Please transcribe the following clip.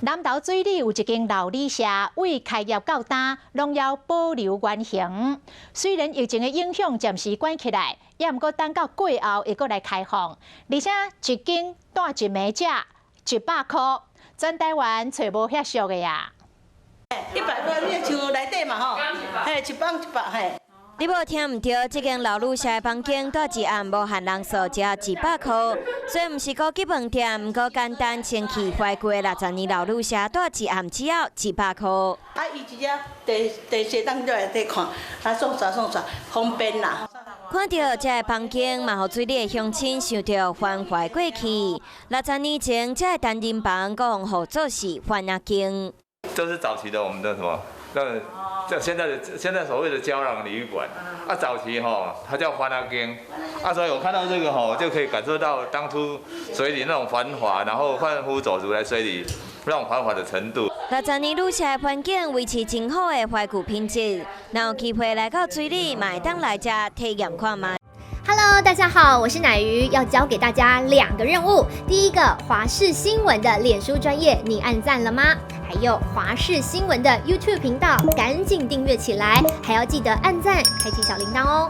南投水里有一間老旅社，對開業到今，攏猶保留原形。雖然疫情的影響暫時關起來，也毋過等到過後會閣來開放。而且一間蹛一暝食100箍，全台灣揣無遐俗的啊！100塊，你像內底嘛吼，嘿，一磅100嘿。你無聽毋著，這間老旅社的房間蹛一暗無限人數，只要100箍。雖毋是高級飯店，毋過簡單清氣懷舊的60年老旅社，蹛一暗只要一百箍。啊，伊一隻電視當來底看，啊，送啥送啥，方便啦。看著這个房間，嘛予水里的鄉親想著繁華過去。60年前，這个單人房閣予號做是番仔間。這是早期的我們的什麼？那這現在所謂的膠囊旅館，啊，早期吼，它叫番仔間，啊，所以我看到這個吼，就可以感受到當初水里那種繁華，然後販夫走卒來水里那種繁華的程度。60年旅社的環境維持真好的懷舊品質，若有機會來到水里，嘛會當來遮體驗看覓。 Hello，大家好，我是奶魚，要交給大家兩個任務。第一個，華視新聞的臉書專頁，你按讚了嗎？還有華視新聞的 YouTube 頻道，趕緊訂閱起來，還要記得按讚，開啟小鈴鐺哦。